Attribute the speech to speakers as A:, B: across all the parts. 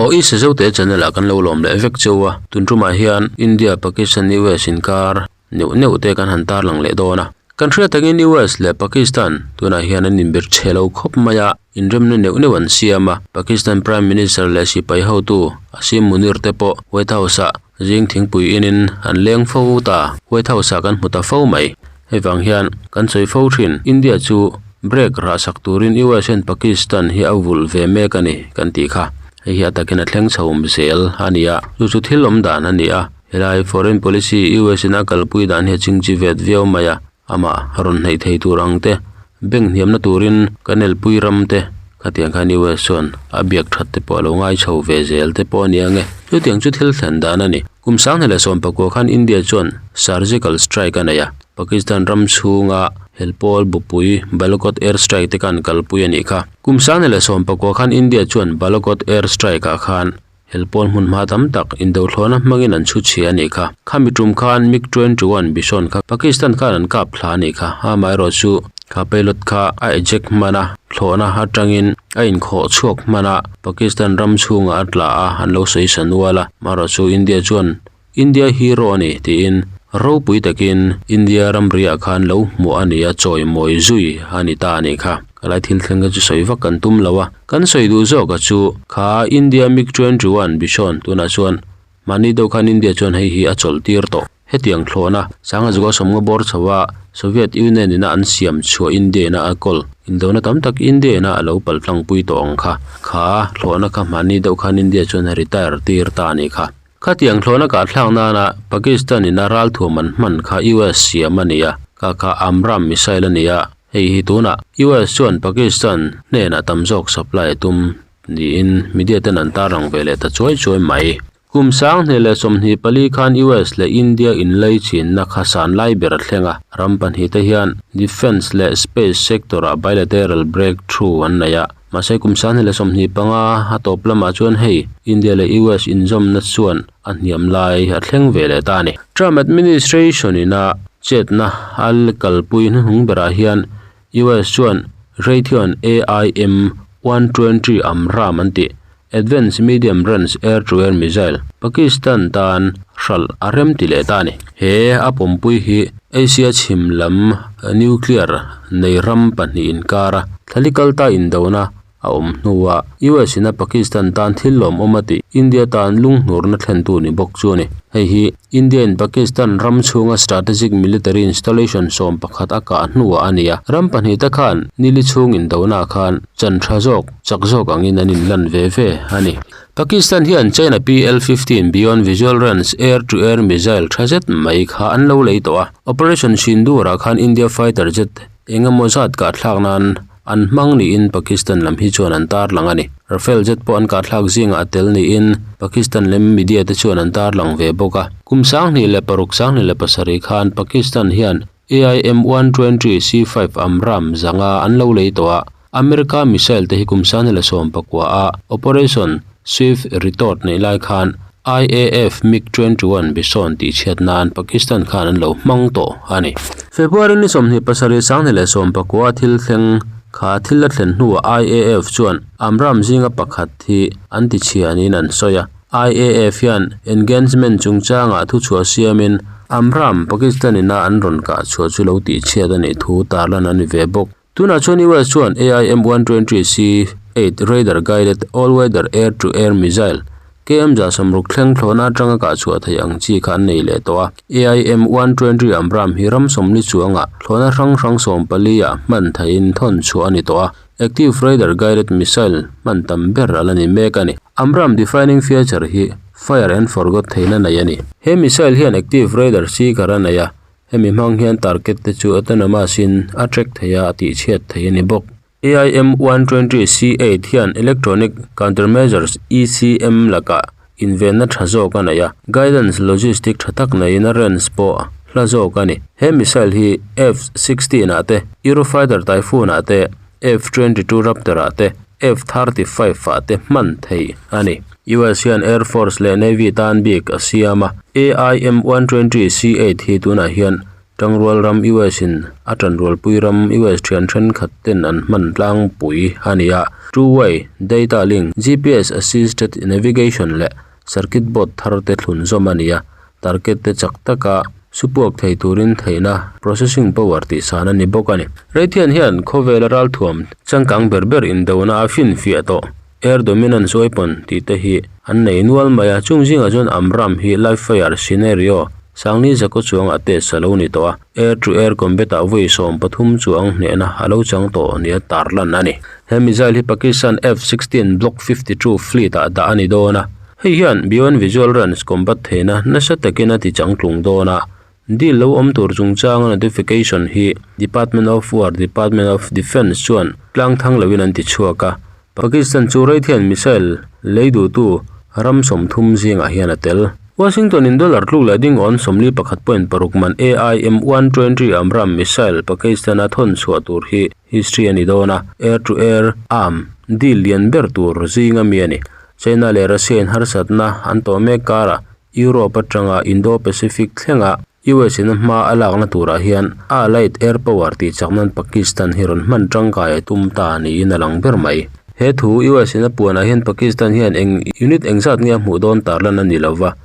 A: Aw i Sezote channel ah kan lo lawm leh vek cheu a, tun tumah hian India Pakistan US inkar neuh neuh te kan han tarlang leh dawn a. Kan hriat takin US leh Pakistan tunah hian an inbir chhe lo khawp mai a, inremna neuh neuh an siam a. Pakistan Prime Minister leh sipai hotu Asim Munir te pawh White House ah zing thingpui inin an leng fo ta. White House ah kan hmu ta fo mai. Hei vang hian kan sawi fo thin, India chu break rah sak turin US hian Pakistan hi a vulh ve mek a ni kan tih kha. Hei hi a takin a thleng chho zel a ni a, chu chu thil awm dan a ni a. Helai foreign policy US in a kalpui dan hi a chingchi vet viau mai a, amah rawn hnaih thei tur ang te, bank hniamna turin kan elpui ram te khatiang khan US chuan a biak that te pawh a lo ngai chho ve zel te pawh a ni ang e. Chutiang chu thil thlen dan a ni. Kum sanghnih leh sawmpakua khan India chuan surgical strike a nei a, Pakistan ram chhunga helpawl bupui Balakot air strike te khan kalpui a nih kha. Kum sanghnih leh sawmpakua khan India chuan Balakot air strike ah khan helpawl hmun hma tam tak indothlawna hmangin an chhu chhia a nih kha. Khami tum khan MiG 21 Bison kha Pakistan khan an kap thla a nih kha. Amaherawh chu kha pilot kha a eject hman a, thlawhna atangin a inkhawh chhuak hman a, Pakistan ram chhungah a tla a, an lo sawi sa nual a. Amaherawh chu India chuan India hero a ni tiin ropui takin India ramriah khan lo hmuh a ni a, chawimawi zui a ni ta a nih kha. Ka lai thil thleng kha chu sawi vak kan tum lo a, kan sawi duh zawk a chu kha India MiG 21 Bison tunah chuan mahni deuh khan India chuan hei hi a chawlh tir tawh. Hetiang thlawhna sanga zuka sawmnga bawr chho a Soviet Union ina an siam chhuah India ina a kawl indona tam tak India ina a lo pal tlangpui tawh ang kha. Kha thlawhna kha mahni deuh khan India chuan a retire tir ta a nih kha. Khatiang thlawhna kahthlak nana Pakistan ina ralthuam an hman kha US siam a ni a, kha kha Amram missile a ni a, hei hi tunah US chuan Pakistan hnenah tam zawk supply a tum niin media ten an tarlang ve leh ta chuai chuai mai. Kum 2024 khan US leh India inlaichinna kha san lai ber a thleng a, ram pahnihte hian defence leh space sector ah bilateral breakthrough an nei a. Mahse kum 2025 a tawp lamah chuan hei India leh US inzawmna chuan a hniam lai a thleng ve leh ta a ni. Trump administration ina chetna a kalpui hnuhnung berah hian US chuan Raytheon AIM 120 Amram an tih Advanced Medium Range Air-to-Air Missile Pakistan tan hralh a rem ti leh ta a ni. He a pawmpui hi Asia chhim lam nuclear nei ram pahnih inkara thlali kalta indona a awm hnua US in a Pakistan tan thil lawmawm a tih India tan lunghnurna thlentu ni bawk chu a ni. Hei hi India in Pakistan ram chhunga strategic military installation 11 a kah hnuah a ni a, ram pahnih te khan nili chhung indona khan chan tha zawk, chak zawk angin an inlan ve ve a ni. Pakistan hian China PL-15 Beyond Visual Range air-to-air missile tha zet mai kha an lo lei tawh a, Operation Sindoor-ah khan India fighter jet eng emaw zat kahthlak nan An hmang niin Pakistan lam hi chuan an tarlang a ni. Rafale jet pawh an kahthlak zingah a tel niin Pakistan lem media te chuan an tarlang ve bawk a. Kum 2006 2007 khan Pakistan hian AIM 120 C5 Amram zanga an lo lei tawh a. America missile te hi kum 2019 a Operation Swift Retort neih lai khan IAF MiG 21 Bison tihchhiat nan Pakistan khan an lo hmang tawh a ni. February ni 27 2019 thil thleng kha thil a thlen hnuah IAF chuan Amram zinga pakhat hi an tichhia niin an sawi a. IAF hian engagement chungchangah thuchhuah siamin Amram Pakistan ina an rawn kah chhuah chu lo tihchhiat a nih thu tarlan a ni ve bawk. Tunah chuan US chuan AIM 120 C-8 radar guided all-weather air-to-air missile KM 60 thleng thlawhna atanga kah chhuah theih ang chi kha an nei leh tawh a. AIM 120 Amram hi ram sawmli chuangah thlawhna hrang hrang 14 ah hman theihin thawn chhuah a ni tawh a. Active radar guided missile hman tam ber a la ni mek a ni. Amram defining feature hi fire and forgot theihna nei a ni. He missile hian active radar seeker a nei a, Hemi hmang hian target te chu autonomous in a track thei a, a tihchhiat thei a ni bawk. AIM 120 C8 hian electronic countermeasures, ECM, lakah invenna tha zawk a nei a, guidance logistic tha tak neiin a range pawh hla zawk a ni. He missile hi F-16 ah te, Eurofighter Typhoon ah te, F-22 Raptor ah te, F-35 ah te hman theih a ni. US hian Air Force leh Navy tan bik a siam a, AIM 120 C-8 hi tunah hian Tangrual ram US in a tanrualpui ram US thian thenkhat ten an hman tlangpui a ni a, two way data link, GPS assisted navigation leh circuit board thar te thlun zawm a ni a, target te chak taka supuak thei turin theihna processing power tih san a ni bawk a ni. Raytheon hian khawvela ralthuam changkang ber ber indona a finfiah tawh air dominance weapon tih te hi an nei nual mai a, chung zingah chuan Amram hi live fire scenario Sangni zakaw chuangah test a lo ni tawh a, air to air combat ah vawi 13 chuang hnehna a lo chang tawh nia tarlan a ni. He missile hi Pakistan F-16 Block 52 fleet ah dah a ni dawn a, hei hian beyond visual range combat theihna nasa takin a ti changtlung dawn a, deal lo awm tur chungchanga notification hi Department of War, Department of Defence chuan tlangthang loin an ti chhuak a, Pakistan chu Raytheon missile lei duhtu ram 30 zingah hian a tel. Washington in dollar tluk leh ding awn 41.6 man AIM-120 Amram missile Pakistan a thawn chhuah tur hi history a ni dawn a, air to air arm deal lian ber tur zinga mi a ni. China leh Russia in harsatna an tawh mek karah Europe atanga Indo-Pacific thlenga US in a hma a lakna turah hian a allied air power tih chak nan Pakistan hi rawn hman tangkai a tum ta niin a lang ber mai. He thu US in a puanah hian Pakistan hian eng unit engzat nge a hmuh dawn tarlan a ni lova,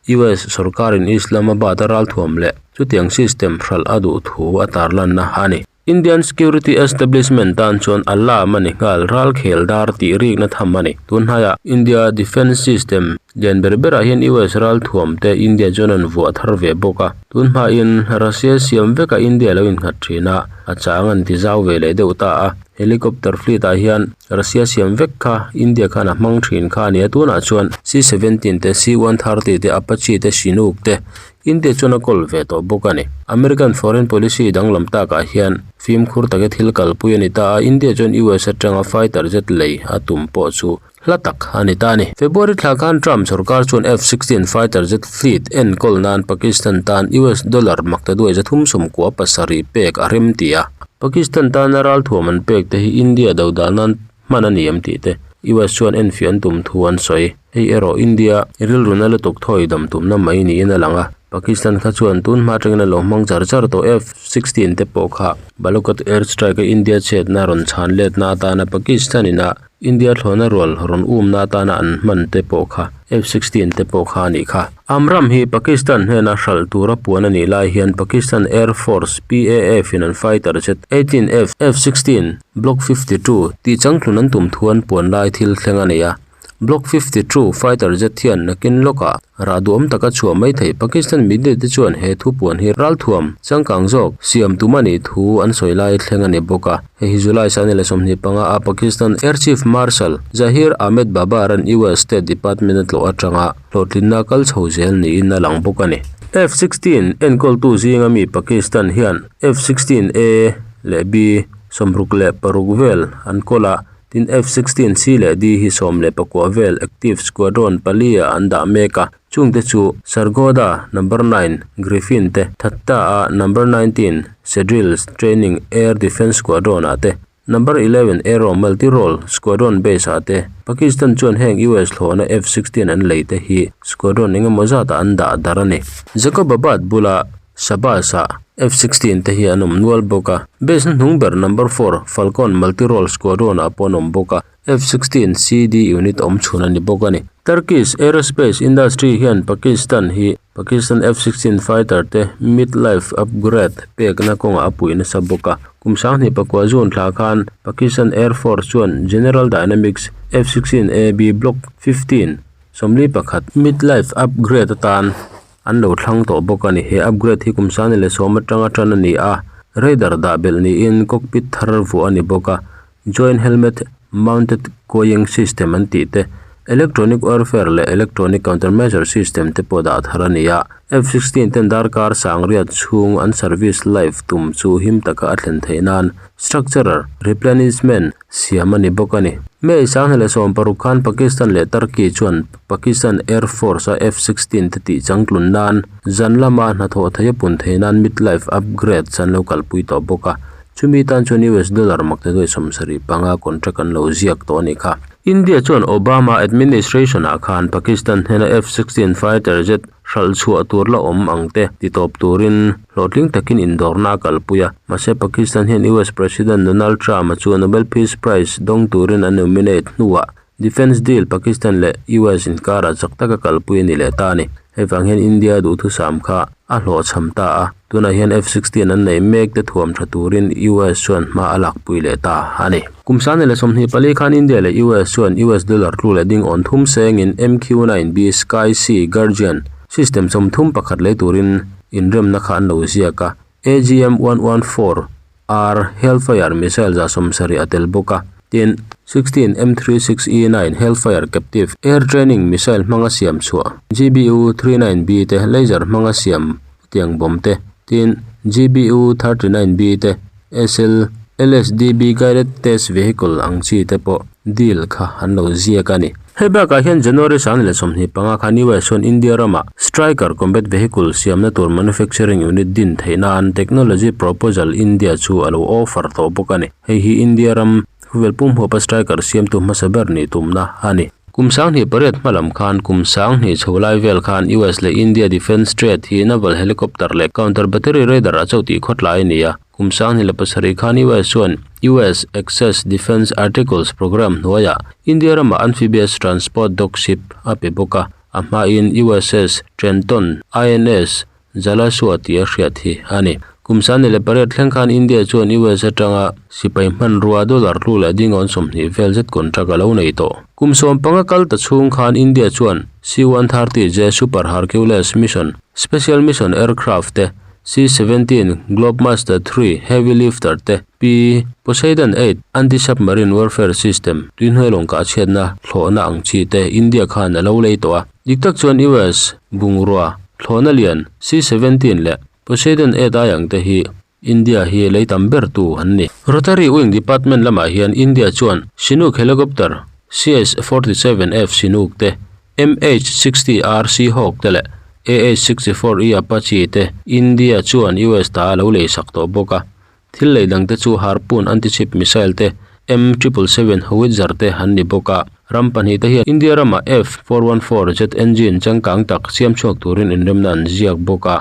A: US sorkarin Islamabad a ralthuam leh chutiang system hralh a duh thu a tarlanna a ni. Indian security establishment tan chuan alarm a ni nghal, ralkhel dar tih rikna tham a ni. Tun hnaiah India defence system lian ber berah hian US ralthuam te India chuan an vuah thar ve bawk a. Tun hmain Russia siam vekah India lo innghat thin a, a chang an ti zau ve leh deuh ta a. Helicopter fleet ah hian Russia siam vek kha India khan a hmang thin kha a ni a, tunah chuan C-17 te, C-130 te, Apache te, Chinook te India chuan a kawl ve tawh bawk a ni. American foreign policy danglam takah hian fimkhur taka thil kalpui a ni ta a, India chuan US atanga fighter jet lei a tum pawh chu hla tak a ni ta a ni. February thla khan Trump sorkar chuan F-16 fighter jet fleet enkawl nan Pakistan tan US dollar maktaduai 397 pek a rem ti a. Pakistan tana ralthuam an pek te hi India do dah nan hman a ni em tih te US chuan enfiah an tum thu an sawi. Hei erawh India rilruna lutuk thawi dam tumna mai niin a lang a, Pakistan kha chuan tun hma atangin a lo hmang char char tawh F-16 te pawh kha Balakot air strike a India chhiatna rawn chhan letna atana Pakistan ina India thlawhna rual rawn umna atana an hman te pawh kha F-16 te pawh kha a nih kha. Amram hi Pakistan hnena hralh tura puan a nih lai hian Pakistan Air Force, PAF, in an fighter jet 18F, F-16, Block 52, tih changtlun an tum thu an puan lai thil thleng a nei a. Block 52 fighter jet hian nakin lawkah rah duhawm taka chhuah mai theih Pakistan media te chuan he thu puan hi ralthuam changkang zawk siam tum a nih thu an sawi lai thleng a ni bawk a. Hei hi July 25 a Pakistan Air Chief Marshal Zahir Ahmed Babar an US State Department a tlawh atanga hlawhtlinna kal chho zel niin a lang bawk a ni. F-16 enkawltu zinga mi Pakistan hian F-16A leh B 66 vel an kawl a, tin F-16 C leh D hi 14 vel active squadron pali ah an dah mek a, chungte chu Sargodha number 9 Griffin te, Thatta a number 19 Sedrills Training Air Defence Squadron ah te, number 11 Aero Multi-Role Squadron Base ah te. Pakistan chuan heng US thlawhna F-16 an lei te hi squadron engemaw zatah an dah dar a ni. Jacobabad bula Shahbaz ah F-16 te hi an awm nual bawk a, base hnuhnung ber number 4 Falcon Multi-Role Squadron ah pawh an awm bawk a, F-16 CD unit awm chhun a ni bawk a ni. Turkish Aerospace Industry hian Pakistan hi Pakistan F-16 fighter te mid-life upgrade pekna kawngah a puih nasa bawk a, kum 2009 June thla khan Pakistan Air Force chuan General Dynamics F-16 AB Block 15 41 mid-life upgrade atan an lo thlang tawh bawk a ni. He upgrade hi kum 2010 atanga tan a ni a, radar dah belh niin cockpit thar vuah a ni bawk a, joint helmet mounted cooing system an tih te, electronic warfare leh electronic countermeasure system te pawh dah thar a ni a. F-16 ten darkar sangriat chhung an service life tum chu him taka a thlen theih nan structural replenishment siam a ni bawk a ni. May 2016 khan Pakistan leh Turkey chuan Pakistan Air Force a F-16 te tih changtlun nan zan lama hnathawh theih a pun theih nan mid-life upgrades an lo kalpui tawh bawk a, chumi tan chuan US dollar maktaduai 75 contract an lo ziak tawh a ni kha. India chuan Obama administration-ah khan Pakistan hnena F-sixteen fighter jet hralh chhuah tur la awm ang te titawp turin hlawhtling takin indawrna a kalpui a. Mahse Pakistan hian US President Donald Trump-a chu Nobel Peace Prize dawng turin a nominate hnuah Defence deal Pakistan leh US inkarah chak taka kalpui a ni leh ta a ni. Hei vang hian India duhthusam kha a hlawhchham ta a, tunah hian F 16 an nei mek te thuam tha turin US chuan hma a lakpui leh ta a ni. Kum 2024 khan India leh US chuan US dollar tlu leh ding awn thum sengin MQ-9B Sky Sea Guardian system 31 lei turin inremna kha an lo ziak a, AGM 114 R Hellfire missile 70 a tel bawk a, tin, 16 M36E9 Hellfire Captive Air Training missile hmanga siam chhuah GBU 39B te laser hmanga siam tiang bomb te, tin, GBU 39B te SL LSDB Guided Test Vehicle ang chi te pawh deal kha an lo ziak a ni. Hei bakah hian January 2025 khan US chuan India ramah Stryker Combat Vehicle siamna tur manufacturing unit din theih nan technology proposal India chu a lo offer tawh bawk a ni. Hei hi India ram khawvel pumhuapa Stryker siamtu hmasa ber nih tumna a ni. Kum 28 hma lam khan kum 20 chho lai vel khan US leh India Defence Trade hi naval helicopter leh counter battery radar a cho tih khawtlai a ni a. Kum 2007 khan US chuan US Access Defence Articles Programme hnuaiah India ramah amphibious transport dock ship a pe bawk a, a hmain USS Trenton, INS Jalashwa tih a hriat hi a ni. Kum 2008 thleng khan India chuan US atanga sipai hmanrua dollar tlu leh dingawn 20 vel zet contract a lo nei tawh. Kum 15 kal ta chhung khan India chuan C-130J Super Hercules mission, special mission aircraft te, C-17 Globemaster 3 Heavy Lifter te, P. Poseidon 8 Anti-Submarine Warfare System tuihnuai lawng kah chhiatna thlawhna ang chi te India khan a lo lei tawh a. Dik tak chuan US bungrua thlawhna lian C-17 leh Poseidon 8 ai ang te hi India hi lei tam ber tu an ni. Rotary Wing Department lamah hian India chuan Chinook helicopter CS-47F Chinook te, MH-60R Seahawk te leh AH-64E Apache te India chuan US ta a lo lei sak tawh bawk a. Thil lei dang te chu Harpoon anti-ship missile te, M777 howitzer te an ni bawk a. Ram pahnih te hian India ramah F-414 jet engine changkang tak siam chhuak turin inremna an ziak bawk a.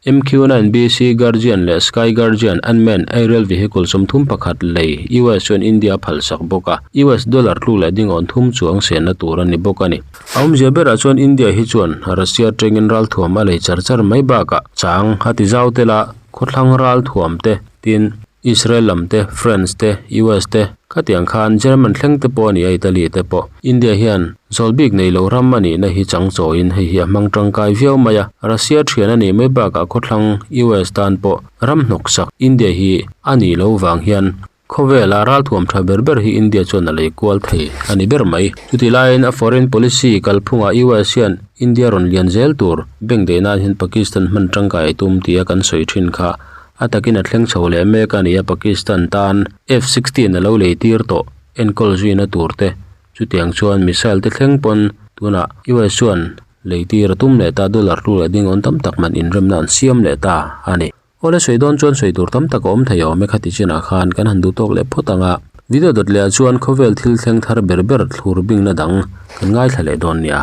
A: MQ-9B Sea Guardian leh Sky Guardian unmanned aerial vehicle 31 lei US chuan India a phalsak bawk a, US dollar tluk leh ding awn thum chuang senna tur a ni bawk a ni. A awmzia berah chuan India hi chuan Russia atangin ralthuam a lei char char mai bakah chang a ti zau tel a, khawthlang ralthuam te tin Israel lam te, France te, US te, khatiang khan German thleng te pawh a ni a, Italy te pawh. India hian zawl bik nei lo ram a nihna hi chang chawiin hei hi a hmang tangkai viau mai a, Russia thian a nih mai bakah khawthlang US tan pawh ram hnawksak India hi a nih loh vang hian khawvela ralthuam tha ber ber hi India chuan a lei kual thei a ni ber mai. Chutih laiin a foreign policy kalphungah US hian India rawn lian zel tur bank daih nan hian Pakistan hman tangkai a tum tia kan sawi thin kha A takin a thleng chho leh mek a ni a, Pakistan tan F-16 a lo lei tir tawh enkawl zuina tur te. Chutiang chuan missile te thleng pawn tunah US chuan lei tir a tum leh ta, dollar tlu leh ding awn tam tak man inremna an siam leh ta a ni. Awle sawi dawn chuan sawi tur tam tak a awm thei awm e khati chinah khan kan han duh tawk leh phawt ang a. Video dawt leh ah chuan khawvel thil thleng thar ber ber thlur bingna dang kan ngaithla leh dawn nia.